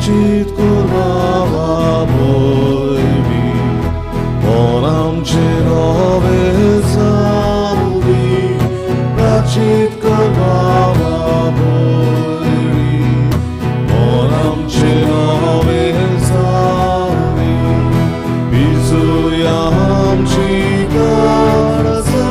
प्राचित कुर्बावा बोलवी आमचे नवे जाववी प्राचित कुर्बावा बोलवी आमचे नवे जाववी बिजुया आमची गरजा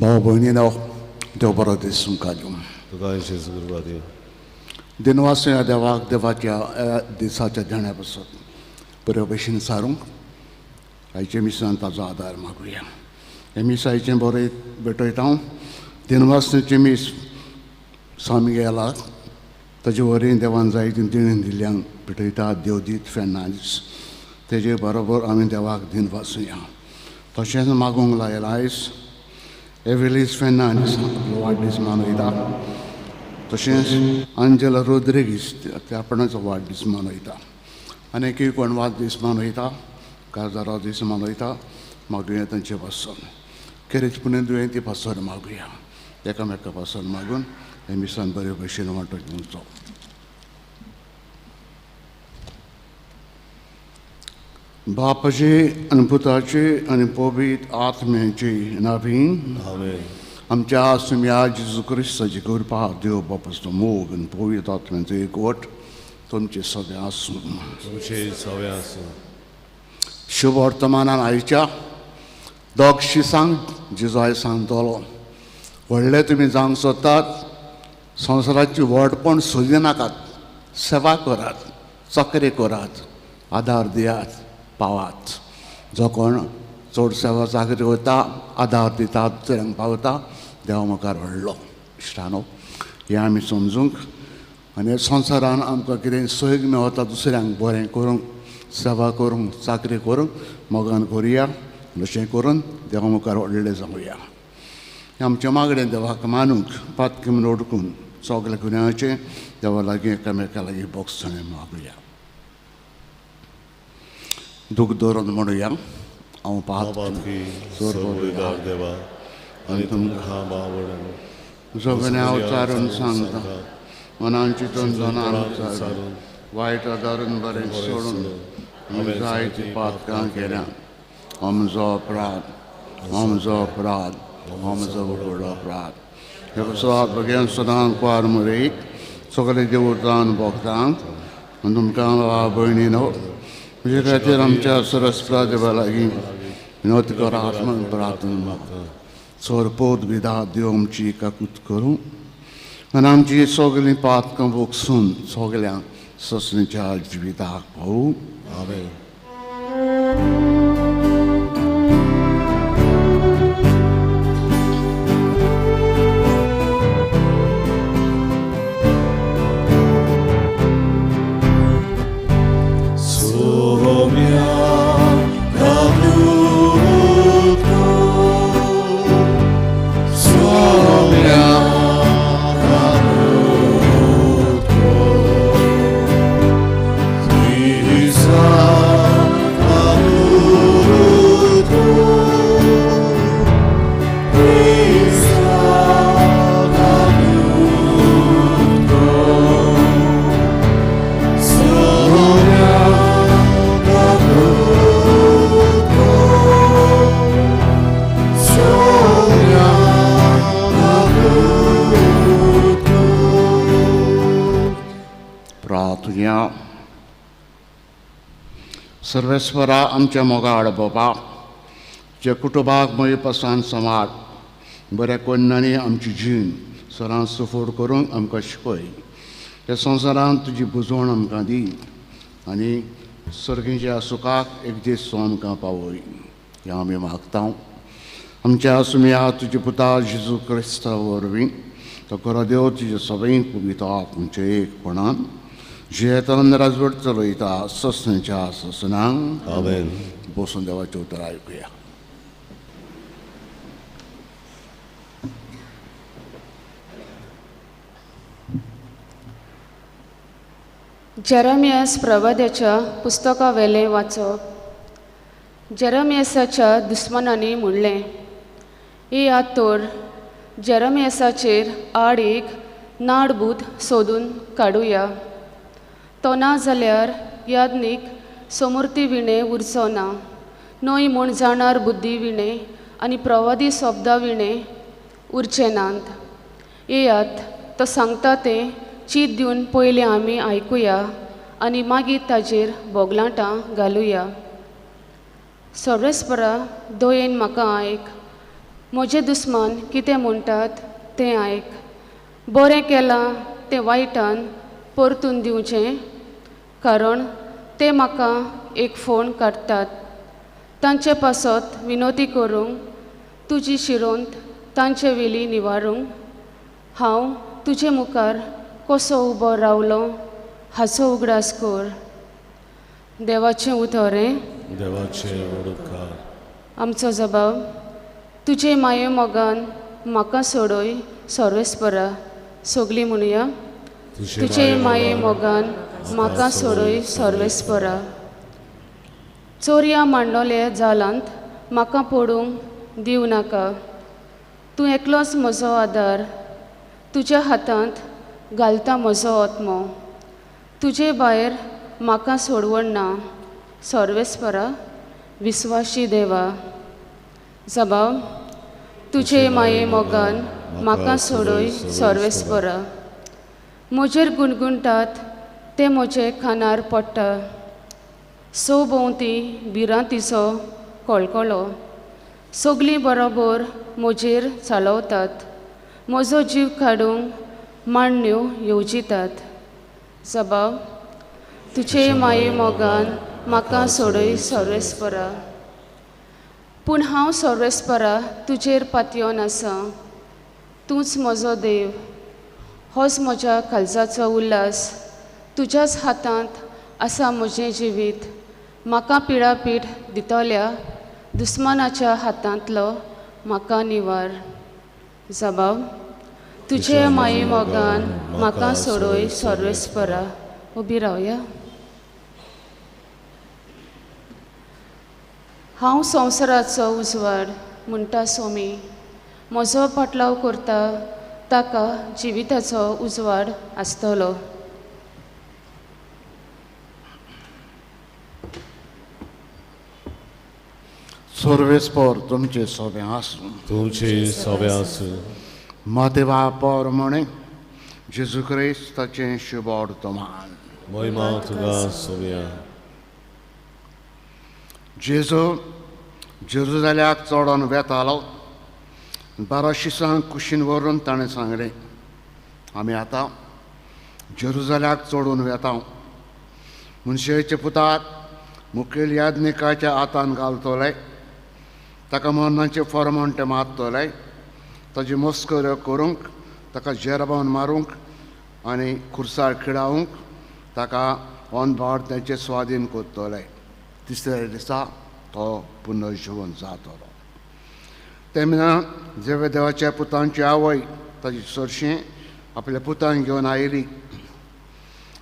भाव भयणीनो देव बरो दीस तुमकां दिवं. दिनवास देवाक देवाच्या दिसाच्या देण्या पासत बऱ्या भशेन सारूंक आयच्या मिसान ताचो आदार मागुया. हे मीस आयचें बरें भेटयता हांव. दिनवासचें मीस स्वामी गेला ताजे वरवीं देवान जायतीं देणें दिल्ल्यांक भेटयता. देवदीत फेर्नांडीस तेजे बरोबर आमी देवाक दिनवासुया. तशेंच मागूंक लायला आयज एवेलीस फेर्नांडीस आपलो वाडदीस मनयता. तशेंच आंजेला रोद्रिगीस ते आपणाचो वाडदीस मनयता. आनी कोण वाडदीस मनयता काजारो दीस मनयता मागुया तांचे पासून खेरीज पुणें दुयेंती पासून मागुया. एकामेका पासून मागून हे मिसान बरे भशेन वांटो घेवचो. बापाचे आनी पुताचे आनी पवित्र आत्म्याचे नावीन आमच्या सुम्या जेजू क्रिस्ताची कृपा देव बापाचो मोग आनी पवित्र आत्म्याचो एकवट तुमचे सदां आसूं. शुभ वर्तमानान आयच्या दोग शिसांक जेजू आयज सांगतलो व्हडले तुमी जावंक सोदतात संवसाराची व्हडपण सोदिनाकात, सेवा करात, चकरी करात, आदार दियात, पावात. जो कोण चड सेवा चाकरी वता आदार दिता दुसऱ्यांक पावता देवा मुखार व्हडलो. इश्टानो हें आमी समजूंक आनी संवसारान आमकां कितें सोयीक मेवता दुसऱ्यांक बरें करूंक सेवा करूंक चाकरी करूंक मोगान करुया. अशें करून देवा मुखार व्हडलें जावया. आमचें मागणें देवाक मानूंक पातकी म्हूण ओडकून सगल्या गुन्यांवाचें देवा लागीं एकामेका लागीं बोगसणें मागुया. दूख दवरून म्हणुया हांव पातकी देवा आनी तुमकां सगळें हांव चारून सांगता मनान चिंतून जनान उचारून वायट आदारून बरें सोडून जायतीं पातकां केल्या. आमचो अपराध आमचो अपराध आमचो व्हडलो अपराध. हे स्वाद भगेन सदां कुवार मुरेक सगळे देवतान भोगतांक आनी तुमकां भाव भयणीनो म्हजे खातीर आमच्या सरस्परा देवा लागीं विनोद करात म्हूण प्रार्थना मागता. सोरपोत विदा देव आमची काकूत करूं आनी आमची सगळीं पातकां भोगसून सगळ्यांक ससणीच्या जिविताक पावूं. आमेन. सर्वेस्वरा आमच्या मोगाळ बाबा जे कुटुंबाक म्हजे पसान सांबाळ बऱ्या कोन्नांनी आमची जीण सरां सुफोड करूंक आमकां शिकय. ह्या संवसारांत तुजी बुजवण आमकां दी आनी सर्गीच्या सुखाक एक दीस तूं आमकां पावय. हें आमी मागता. आमच्या सुमया तुजे पुता जेजू क्रिस्ता वरवीं तो खरो देव तुजे सगळीं पुगिता तुमचे एकपणान जियेतन राजवट चलयता ससनाच्या ससनांक. आमेन. बसून देवाचें उतर आयकुया. जेरेमियास प्रवाद्याच्या पुस्तकावेलें वाचप. जेरेमियासाच्या दुस्मानांनी म्हणलें, येयात तर जेरेमियासाचेर आड एक नाडबूत सोदून काडुया, तो ना जाल्यार याज्ञीक समूर्ती विणें उरचो ना, न्हय म्हूण जाणार बुद्दी विणें आनी प्रवादी शब्दा विणें उरचे नात. येयात तो सांगता तें चीत दिवन पयलें आमी आयकुया आनी मागीर ताजेर बोगलाटां घालुया. सर्वेस्परा दयेन म्हाका आयक, म्हजे दुस्मान कितें म्हणटात तें आयक. बरें केलां तें वायटान परतून दिवचें, कारण ते म्हाका एक फोण काडटात. तांचे पासत विनोती करूंक तुजी शिरोंत तांचे वेली निवारूंक हांव तुजे मुखार कसो उबो रावलो हाचो उगडास कर. देवाचें उतर हें. देवाचें उपकार. आमचो जबाब. तुजे माये मोगान म्हाका सोडय सर्वेस्परा. सगलीं म्हणुया, तुजे माये मोगान म्हाका सोडय सर्वेस्परा. चोरया मांडोले जालांत म्हाका पडूंक दिवं नाका. तूं एकलोच म्हजो आदार, तुज्या हातांत घालता म्हजो आत्मो. तुजे भायर म्हाका सोडवण ना सर्वेस्परा विस्वाशी देवा. जबाब. तुजे माये मोगान म्हाका सोडय सर्वेस्परा. म्हजेर गुणगुणटात ते म्हजे खानार पडटा. सो भोंवती भिरांतीचो कळकळो सगलीं बरोबर म्हजेर चालवतात. म्हजो जीव काडूंक मांडण्यो येवजितात. जबाब. तुजे माये मोगान म्हाका सोडय सर्वेस्परा. पूण हांव सर्वेस्परा तुजेर पातयेवन आसा. तूंच म्हजो देव, होच म्हज्या काळजाचो उल्हास. तुज्याच हातांत आसा म्हजें जिवीत. म्हाका पिडापीड दितल्या दुस्मानाच्या हातांतलो म्हाका निवार. जबाब. तुजे माये मोगान म्हाका सोडय सर्वेस्परा. उबी रावया. हांव संवसाराचो उजवाड म्हणटा स्वामी. म्हजो पाटलाव करता ताका जिविताचो उजवाड आसतलो. सर्वेस्पर तुमचे सोबें आसूं. तुमचे सोबें आसूं. मातेवा परमणे जेजू क्रिस्ताचें शुभ वर्तमान. महिमा तुका सोबया. जेजू जेरुजाल्याक चडोन वेतालो. 12 शिसांक कुशीन व्हरून ताणें सांगलें, आमी आतां जेरुजाल्याक चडून वेता. मनशाचे पुताक मुखेल याज्ञिकाच्या हातान घालतले, ताका मरणाचें फॉर्मण ते मारतले, ताजी मस्कऱ्यो करूंक, ताका जेरबावन मारूंक आनी खुर्सार खिळावंक ताका अनभार तांचे स्वाधीन करतले. तिसऱ्या दिसा तो पुनर्जिवन जातलो. तेन्ना देवाच्या पुतांची आवय ताजी सरशीं आपल्या पुतांक घेवन आयली.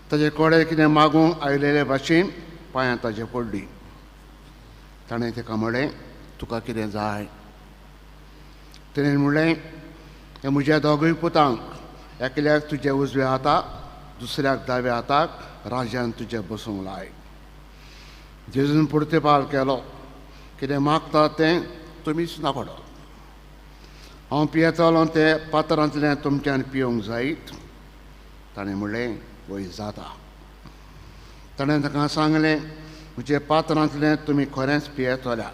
ताजे कडेन कितें मागूंक आयलेले भाशेन पांयां ताजे पडली. ताणें ताका म्हणलें, तुका कितें जाय? तिणें म्हणलें, हे म्हज्या दोगूय पुतांक एकल्याक तुज्या उजव्या हाताक, दुसऱ्याक दाव्या हाताक राज्यान तुजें बसूंक लाय. जेजून पुर्तेपाल केलो, कितें मागता तें तुमीच नाकडो. हांव पियेतलो तें पात्रांतलें तुमच्यान पिवंक जायत? ताणें म्हणलें, वय जाता. ताणें ताका सांगलें, म्हजे पात्रांतलें तुमी खरेंच पियेतल्या,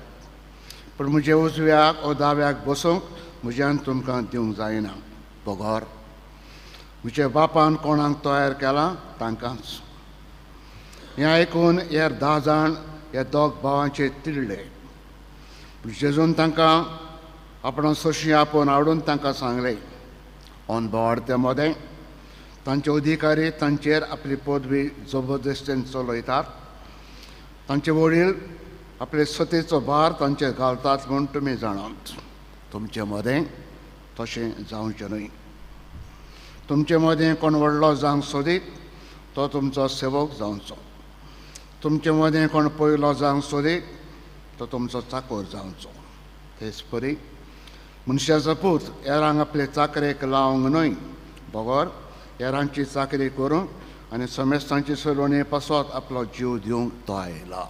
पूण म्हजे उजव्याक ओ दाव्याक बसूंक म्हज्यान तुमकां दिवंक जायना, बगर म्हज्या बापान कोणाक तयार केलां तांकांच. हें आयकून हे 10 जाण ह्या दोग भावांचे तिडले. जेजून तांकां आपण सोशी आपोवन हाडून तांकां सांगलें, अनभवार्ते मदें तांचे अधिकारी तांचेर आपली पदवी जबरदस्तीन चलयतात, तांचे वडील आपले सतेचो भार तांचेर घालतात म्हूण तुमी जाणात. तुमचे मदें तशें जावचें न्हय. तुमचे मदें कोण व्हडलो जावंक सोदीत तो तुमचो सेवक जावचो. तुमचे मदें कोण पयलो जावंक सोदीत तो तुमचो चाकोर जावचो. तेच परी मनशाचो पूत हेरांक आपले चाकरेक लावंक न्हय, बगर हेरांची चाकरी करूंक आनी समेस्तांची सोलोवणी पासत आपलो जीव दिवंक तो आयला.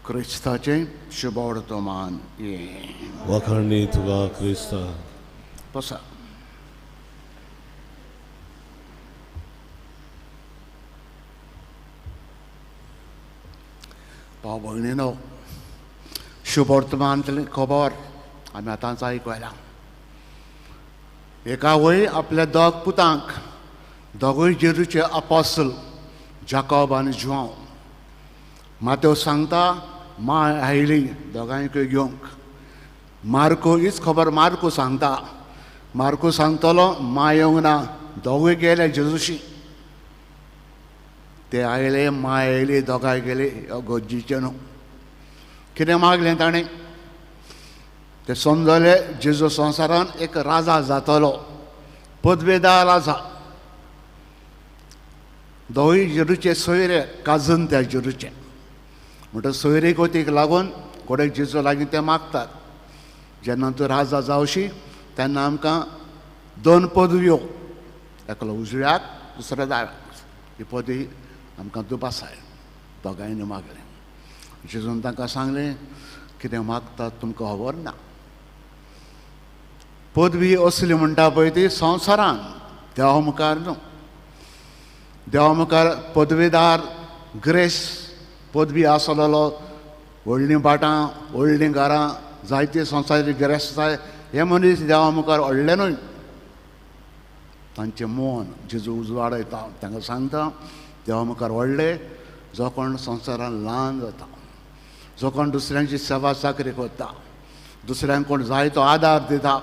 क्रिस्ताचें शुभवर्तमान हें. वाखाणणी तुका क्रिस्ता. बसा. भाव भयणीनो, शुभवर्तमानांतली खबर आमी आतांच आयकला. एका वय आपल्या दोग पुतांक, दोगूय जेरूचे अपोसल जाकोब आनी जुआंव, मातेव सांगता माय आयली दोगांयकूय घेवंक. मार्को हीच खबर मार्को सांगता. मार्को सांगतलो माय येवंक ना, दोगूय गेले जेजूशी. ते आयले, माय आयली, दोगांय गेले गरजेचें न्हू. कितें मागलें ताणें? ते समजले जेजू संवसारान एक राजा जातलो, पदवेदार राजा. दोगूय जेरूचे सोयरे, काजन त्या जेरूचे. म्हणटच सोयरे गोतीक लागून घोडेक जेजू लागीं ते मागतात, जेन्ना तूं राजा जावशी तेन्ना आमकां दोन पदव्यो, एकलो उजव्याक दुसरो दाव्याक, ही पदवी आमकां तूं बसाय. दोगांयनी मागलें. जेजून तांकां सांगलें, कितें मागतात तुमकां खबर ना. पदवी असली म्हणटा पळय ती संवसारान, देवा मुखार न्हू. देवा मुखार पदवीदार ग्रेस पदवी आसलेलो, व्हडलीं भाटां, व्हडलीं घरां, जायते संवसारी गिरेस्त जाय, हे मनीस देवा मुखार व्हडले न्हय. तांचें मन जेजू उजवाडयता, तांकां सांगता देवा मुखार व्हडले जो कोण संवसारान ल्हान जाता, जो कोण दुसऱ्यांची सेवा चाकरी करता, दुसऱ्यांक कोण जाय तो आदार दिता,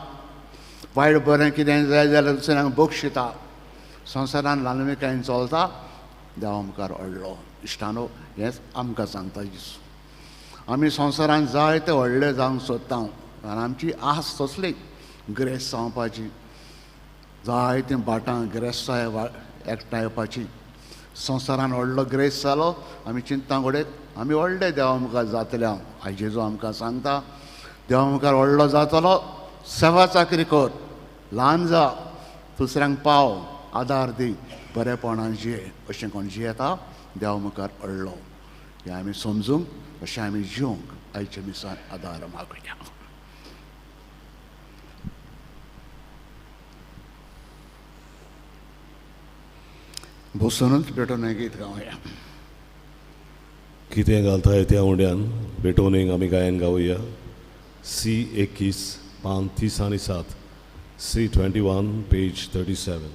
वायट बरें कितें जाय जाल्यार दुसऱ्यांक बक्षिता, संवसारान ल्हानविकायेन चलता, देवा मुखार व्हडलो. इश्टानो, हेंच आमकां सांगता जेजू. आमी संवसारान जाय ते व्हडले जावंक सोदता, आनी आमची आस तसली ग्रेस जावपाची, जाय तीं भाटां गिरेस्ताय एकठांय येवपाची. संवसारान व्हडलो ग्रेस जालो, आमी चिंता घडयत आमी व्हडले देवा मुखार जातले. हांव आयज जेजू आमकां सांगता, देवा मुखार व्हडलो जातलो, सेवा चाकरी कर, ल्हान जा, दुसऱ्यांक पाव, आदार दी, बरेपणान जिये. अशें कोण जियेता देवा मुखार व्हडलो. हें आमी समजूंक, अशें आमी जिवंक आयच्या मिसान आदार मागुया. बसुनूच भेटोवन गीत गावया. कितें घालताय त्या उंड्यान भेटोवणेक आमी गायन गावया. सी 21 पान 30 आनी 7, C 21 page 37.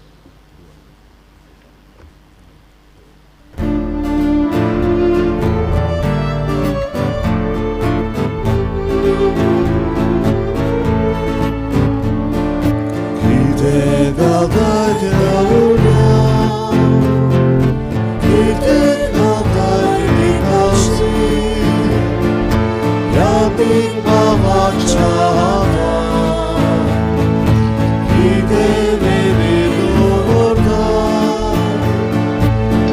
कितें घालताय त्या उंड्यान, कितें घालताय निकासी, ह्या पीक बाबाच्या हातान, कितें मेरेन दवरता,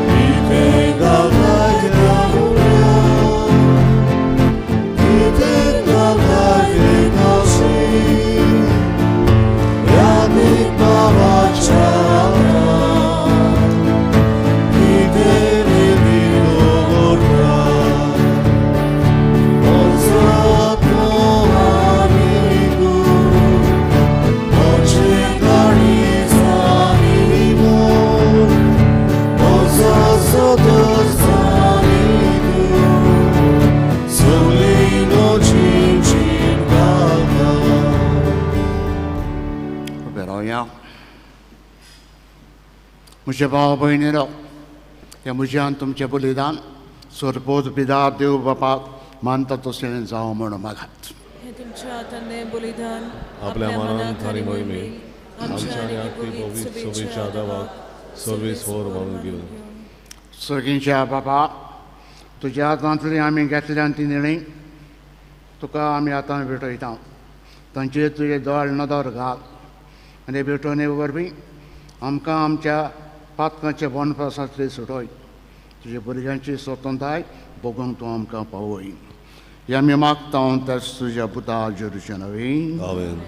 कितें घालताय त्या उंड्यान, कितें घालताय निकासी, ह्या पीक बाबाच्या हातान, कितें मेरेन दवरता. उबें रावया. म्हजे भाव भयणीनो, हें म्हजें आनी तुमचें बलिदान सोरपोत पिता देव बापाक मानता तशें जावं म्हूण मागात. हें तुमच्या हातांतलें बलिदान आपल्या मनान आनी मोहिमेन आमच्या आनी आपली पवित्र सभेच्या देवाक सर्वेस्वर मानून घेवं. सर्गींच्या बाबा, तुज्या हातांतली आमी घेतल्यान ती निणी तुका आमी आतां भेटयता. तांचेर तुजे दोळ नदर घाल आनी भेटवणे वरवीं आमकां आमच्या पातकांच्या बनफासांतली सुटय. तुज्या भुरग्यांची स्वतंत्रताय भोगूंक तूं आमकां पावय. हें आमी मागता त्याच तुज्या पुता जेरूच्या नवीन. आमेन.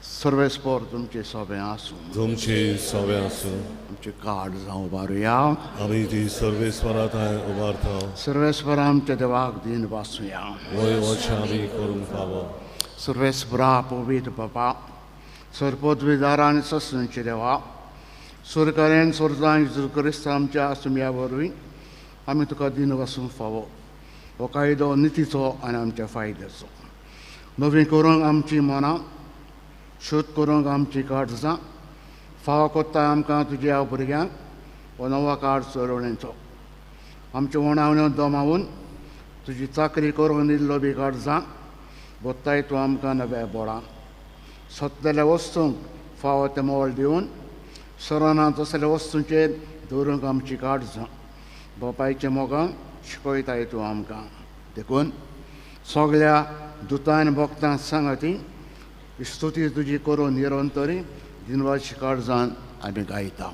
सर्वेस्पर तुमचें सोबें आसूं. तुमचे सोबें आसूं. आमचें कार्ड जावं उबारुया. आमी ती सर्वेस्परा थंय उबारता. सर्वेस्परा आमच्या देवाक दीन वाचुया. वय वच आमी करूंक फावो. सर्वेस्परा पवित्र बाबा, सर्वपदवीदार आनी सस्यांचे देवा, सरकारान सोरजां जेजू क्रिस्त आमच्या आसुम्या वरवीं आमी तुका दीन वासूंक फावो. हो कायदो नितीचो आनी आमच्या फायद्याचो. नवीं करूंक आमची मनां, शुद्ध करूंक आमची काळजां, फावो कोत्ता आमकां तुज्या भुरग्यांक हो नवो काळ चलोवणेचो. आमच्यो उणावण्यो दमावून तुजी चाकरी करूंक दिल्लो बी काळजां बोत्ताय तूं आमकां नव्या बोळान. सोदतल्या वस्तूंक फावो तें मोल दिवन सराना तसल्या वस्तूंचेर दवरूंक आमची काळजां बापायच्या मोगान शिकयताय तूं आमकां. देखून सगळ्या दुतान भक्तां सांगाती स्तुती तुजी करून निरंतरी दिनवासी काळजान आमी गायता.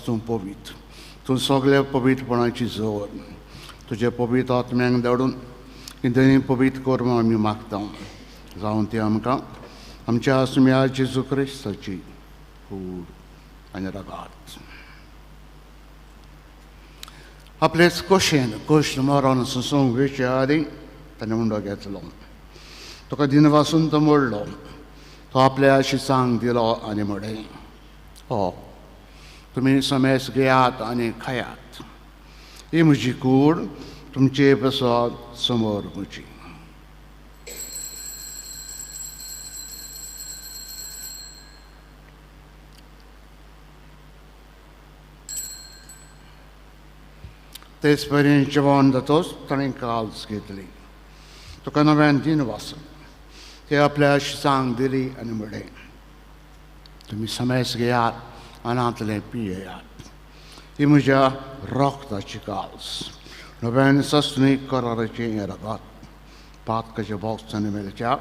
तूं पवित्र, तूं सगळ्या पवित्रपणाची जोर. तुज्या पवित्र आत्म्यांक धाडून कितेंय पवित्र कर म्हूण आमी मागता. जावन ती आमकां आमच्या आसम्या जेजू क्रिस्ताची कूड आनी रगात. आपलेच कोशेन कोश मरण सोंसूंक वेचे आदीं ताणें उंडो घेतलो. तुका दिनवासून तो मोडलो. तो आपल्या शिसांक दिलो आनी म्हणलें, हो तुमी समेस घेयात आनी खायात. ही म्हजी कूड तुमचे पसत समोर म्हजी. तेच परी जेवण जातोच ताणें काल्स घेतली. तुका नव्यान दीन वाचून ते आपल्या शिसांक दिली आनी म्हणलें, तुमी समेस घेयात आनांतलें पियेयात. ही म्हज्या रक्ताची काल्स, नव्यान सस्नी कराराचें हें रगत पातकाचें बॉक्स आनी मेळच्या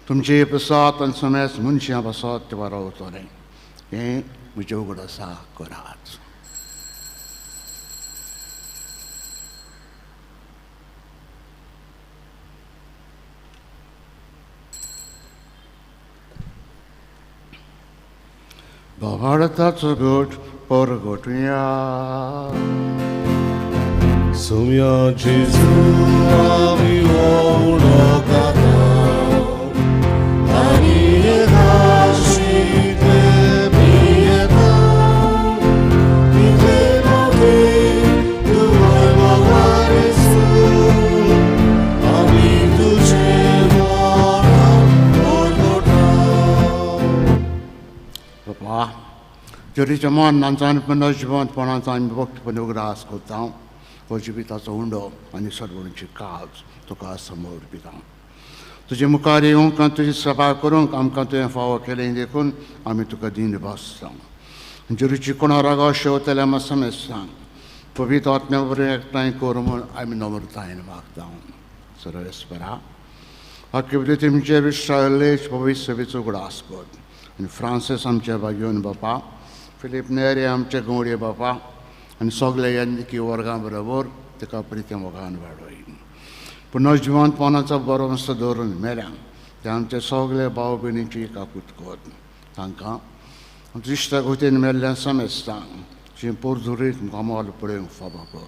तुमचे पसात आनी समेस मनशां पासत तें रावतलें. हें म्हजें उगड आसा करात. भावार्थाचो घट परगटुया. सुम्या जेजू आमी ओळखता आनी येता पियेता तितले मोठे तुवें मोगारेसू आमी तुजें मरण परगटा. बाबा, जरीच्या मन आमचो पुनः जिवंतपणाचो आमी भक्तपण उगडास करता. हो जिविताचो उंडो आनी सर्वांची काज तुका समोर पिता. तुजे मुखार येवंक आनी तुजी सेवा करूंक आमकां तुवें फावो केलें देखून आमी तुका दीन भासता. जेरूची कोणा रागा शेवतल्या समेस्तांक पवित्र आत्म्या बरें एकठांय कर म्हूण आमी नम्रतायेन मागता. सर्वेस्परा आकिबले तुमचे विश्रालेश पवित्र सेवेचो उगडास कर आनी फ्रांसीस आमचे भाग्योन बापा, फिलीप नेरे आमचे गवडे बापा आनी सगळे यांनिकी वर्गां बरोबर ताका प्रिती मोगान वाडय. पुनर्जिवंतपणाचो बरो मस्त दवरून मेल्या ते आमचे सगळे भाव भयणीची काकूत कर. तांकां आमच्या इश्टा गोतीन मेल्ल्या समेस्तांक जी पोरझुरीत कमल पळोवंक फावो कर.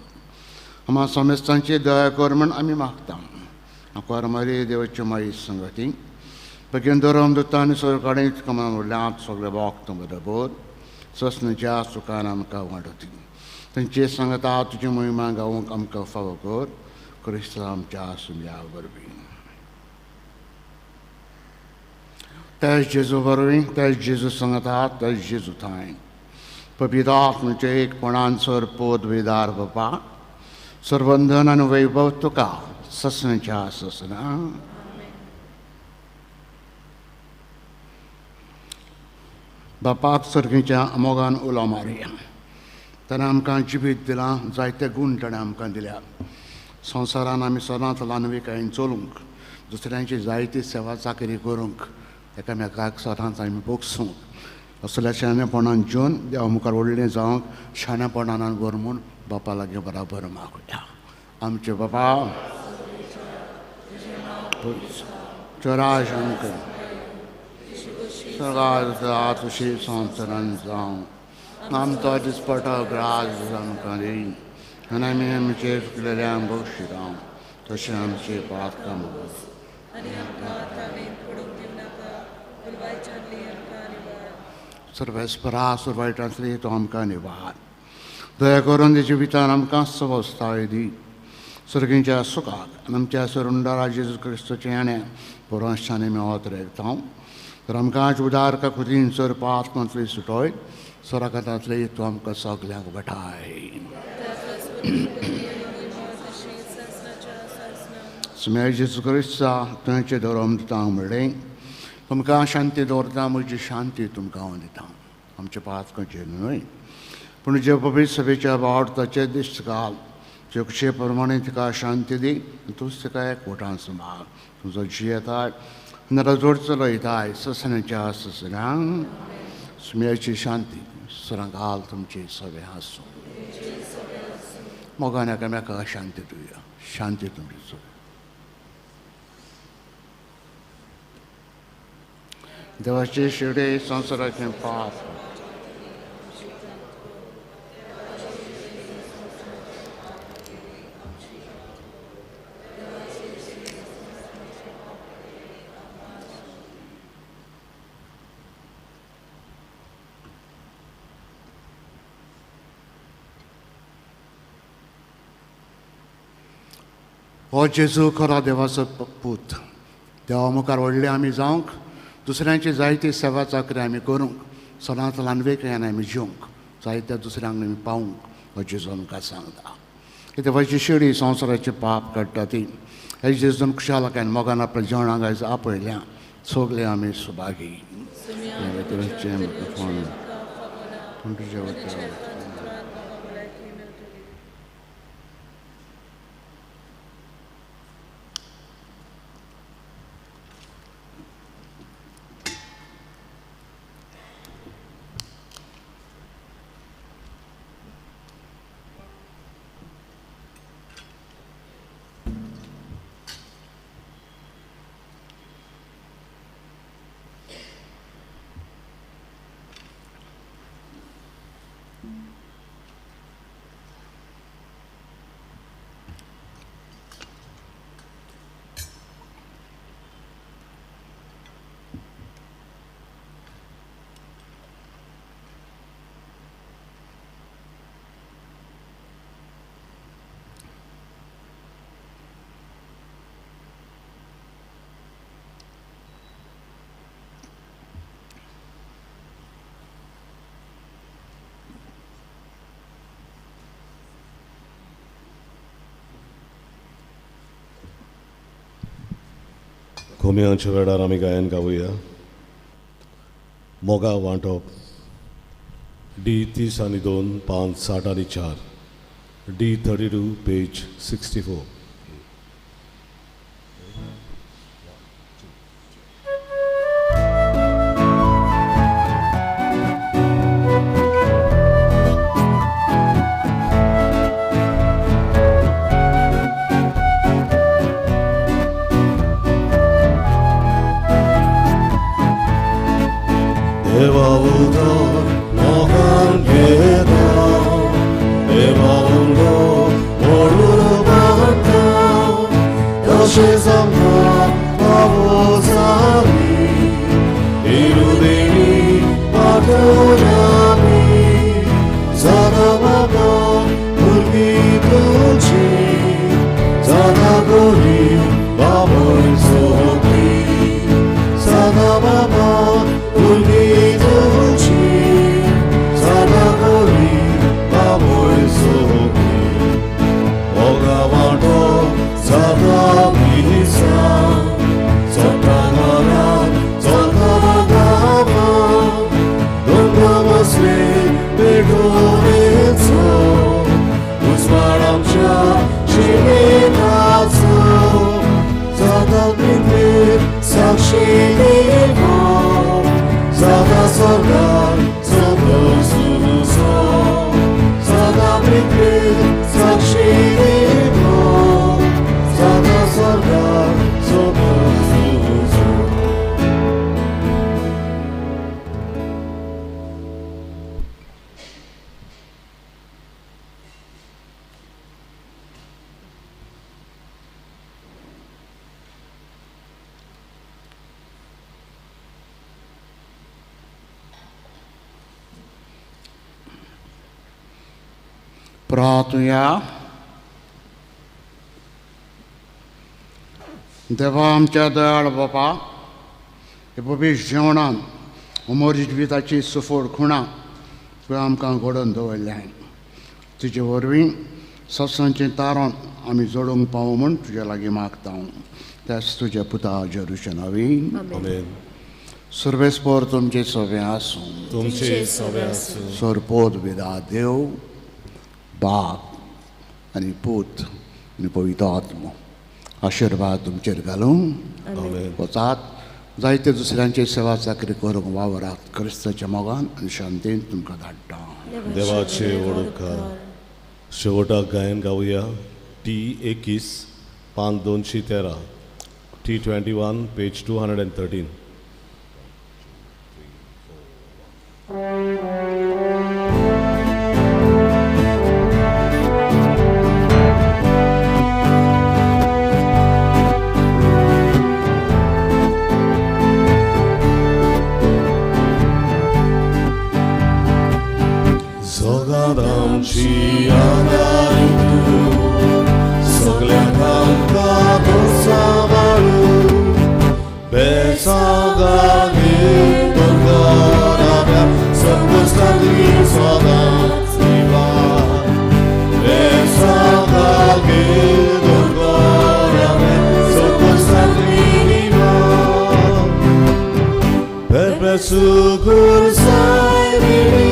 आमकां समेस्तांची दया कर म्हूण आमी मागता. आंकवार मारी देवाची माई संगती बेगीन धरम दुता आनी सरकाडे कमल म्हणल्यार सगळे भक्त बरोबर ससनच्या सुखान आमकां वाडती तांचे सांगता तुजी महिमा गावंक आमकां फावो कर. क्रिस्तांव आमच्या सुम्या वरवीं. त्याच जेजू वरवीं, त्याच जेजू सांगता, त्याच जेजू थांय पवित्र आत्म्याचे एकपणान सर पोद वेदार बापा सर्वंधन आनी वैभव तुका ससनाच्या ससना. बापाक सर्गीच्या मोगान उलो मारया. ताणें आमकां जिवीत दिलां, जायते गूण ताणें आमकां दिल्या. संवसारान आमी सदांच ल्हानविकायेन चलूंक, दुसऱ्यांची जायती सेवा चाकरी करूंक, एकामेकाक सदांच आमी भोगसूंक, असल्या शाणेपणान जेवन देवा मुखार व्हडलें जावंक शाणेपणान व्हर म्हूण बापा लागीं बराबर मागुया. आमचे बापा चराज आमकां सगळ्या तुशी संवसारान जावं आमचो दिसपटो ग्रास आमकां दी आनी आमी आमचे चुकलेल्यांक बक्षिता तशें आमचे पातकां सर्वेस्परा सुरवायटांतली तो आमकां निवार. दया करून जिवितान आमकां सवस्थाय दी. सर्गींच्या सुखाक आनी आमच्या सरुंडारा जेजू क्रिस्तूचें आणे पुरांशांनी मेवत रेगता. तर आमकां उदार काकुतीन सर पातकांतली सुटोय सराकतांतली तूं आमकां सगल्यांक वठाय. सुमेर जेजू क्रिस्ता तुवें धर्म दिता म्हणलें तुमकां शांती दवरता, म्हजी शांती तुमकां हांव दिता. आमच्या पातकांचेर न्हय पूण जे पवित्र सभेच्या बावडताचे दिश्ट घाल, चौकशे प्रमाणे तिका शांती दी, तूंच तिका एकवटान सांबाळ. तुजो जियेताय आनी रजोड चलयताय ससनाच्या ससनांक. सुमेरची शांती सरांक तुमची सगळें आसूं. मोगान एकामेकाक शांती दिवया. शांती तुमची सगळी. देवाचे शेवटे संवसाराचें पाप हो जेजू खरो देवाचो पूत. देवा मुखार व्हडले आमी जावंक, दुसऱ्यांची जायती सेवा चाकरी आमी करूंक, सदांच ल्हानवेकयान आमी जिवंक, जायत्या दुसऱ्यांक आमी पावूंक हो जेजू आमकां सांगता. देवाची शेडी संवसाराचें पाप काडटा ती हे जेजून खुशालकायन मोगान आपल्या जेवणाक आयज आपयल्या. सगळे आमी सुभागी. पूण तुज्या वतीन खोमयांच्या वेळार आमी गायन गावया मोगा वांटप डी 32 5 64 D 32 page 64. प्रार्थुया. देवा आमच्या दयाळ बापा, हे पवित्र जेवणान अमर जिविताची सुफोड खुणां तुवें आमकां घडोवन दवरल्या. तुजे वरवीं सत्सांचें तारण आमी जोडूंक पावो म्हूण तुज्या लागीं मागता. त्याच तुज्या पुता जेरुशा नांवान आमेन. सर्वेस्पर तुमचे सगळें आसूं. तुमचे सगळें आसूं. सरपोत विदा देव बाप आनी पूत आनी पवित्र आत्मो आशिर्वाद तुमचेर घालूं. वचात जायते दुसऱ्यांची सेवा चाकरी करूंक वावरात. क्रिस्ताच्या मोगान आनी शांतीन तुमकां धाडटा. देवाचे वडोकार. शेवटाक गायन गावया टी 21 पान 213 टी 21 पेज 213. Sukur sai